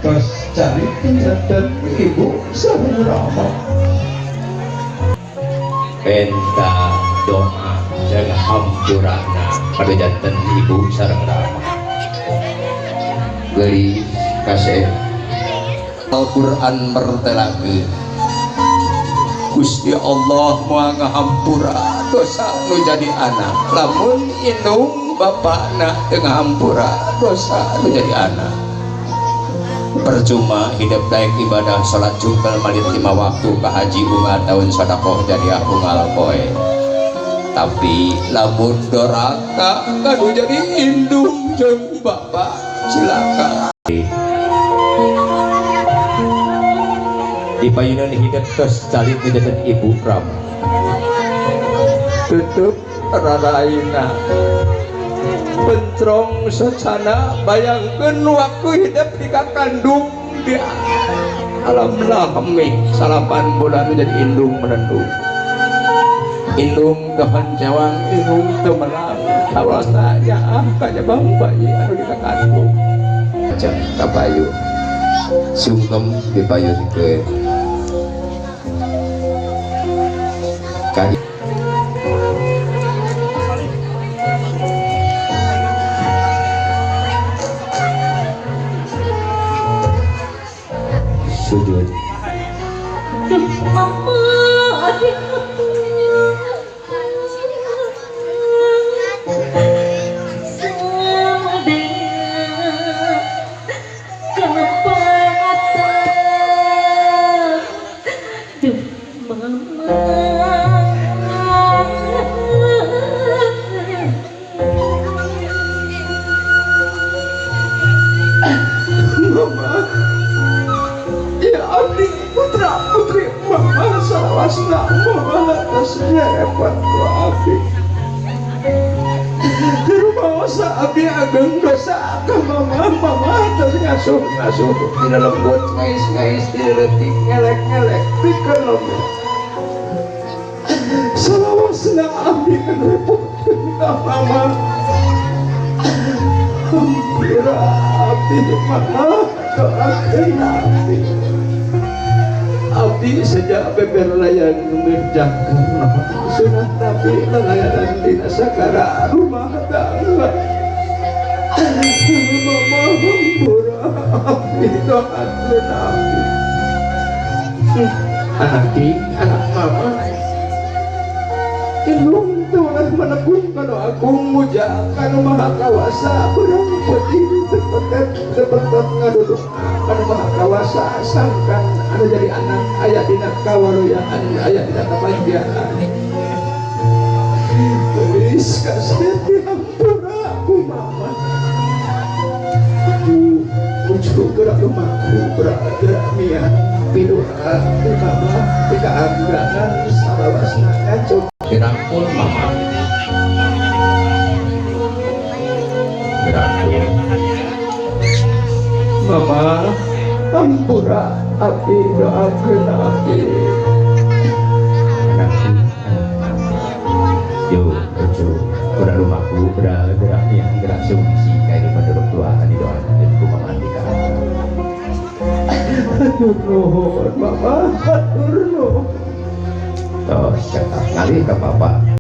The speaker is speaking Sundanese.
Tos calik janten ibu sareng rama. Penta doa jeung hampurana pada janten ibu sareng rama. Geulis kasih Al-Quran mertelakeun Gusti Allah moal ngahampura dosa nu jadi anak, lamun indung bapakna teu ngahampura dosa nu jadi anak. Percuma hidup daek ibadah salat jungkel malit 5 waktu ka haji unggal tahun sedekah jariah unggal poe, tapi lamun doraka kanu jadi indung jeung bapak cilaka. Di payunan hidup tos calik janten ibu rama, tutup raraina pencrong socana. Bayangkeun waktu hidup di kandung di alam lahmi 9 bulan menjadi indung menendung, indung tehan cewang, indung temelang kawasa nyaah kanyebang bayi anu di kandung. Cek kapayu sungkem dipayunkeun ka sujud. Mama, ya abdi putra putri mama salawasna mama atasnya repot ku abdi. Di rumah osa abdi ageng dosa ke mama, mama atas ngasuh ngasuh di lembut ngais ngais di leutik ngelek ngelek pikeun lembut. Salawasna abdi repot ka mama. Hampira abdi mama doakeun abdi. Abdi sejak beber layan ngerjakeun sunah Nabi lalayanan dina sagara rumah tangga. Mama hampura abdi doakeun abdi. Anak anak mama indung teu menekung kanu agung muja kanu maha kawasa beurang putih tepetet tepetet ngaduduk kanu maha kawasa sangkan anu jadi anak aya dina kawaroyaan aya dina kabahagiaan. Geus kasih dihampura ku mama. Ucu gerak lumaku gerak gerak mia pidoa ti mama ti kaangganan salawasna ngacung. Dirangkul mama, dirangkul mama, ampura abdi doakeun abdi. Anakku yo ojo gerak lumaku gerak gerak mia gerak sumisi kehidupan dorong tua didoakeun ku mama di kaangganan. Hatur nuhun mama, hatur nuhun. Tos cakap ngalih ka papa.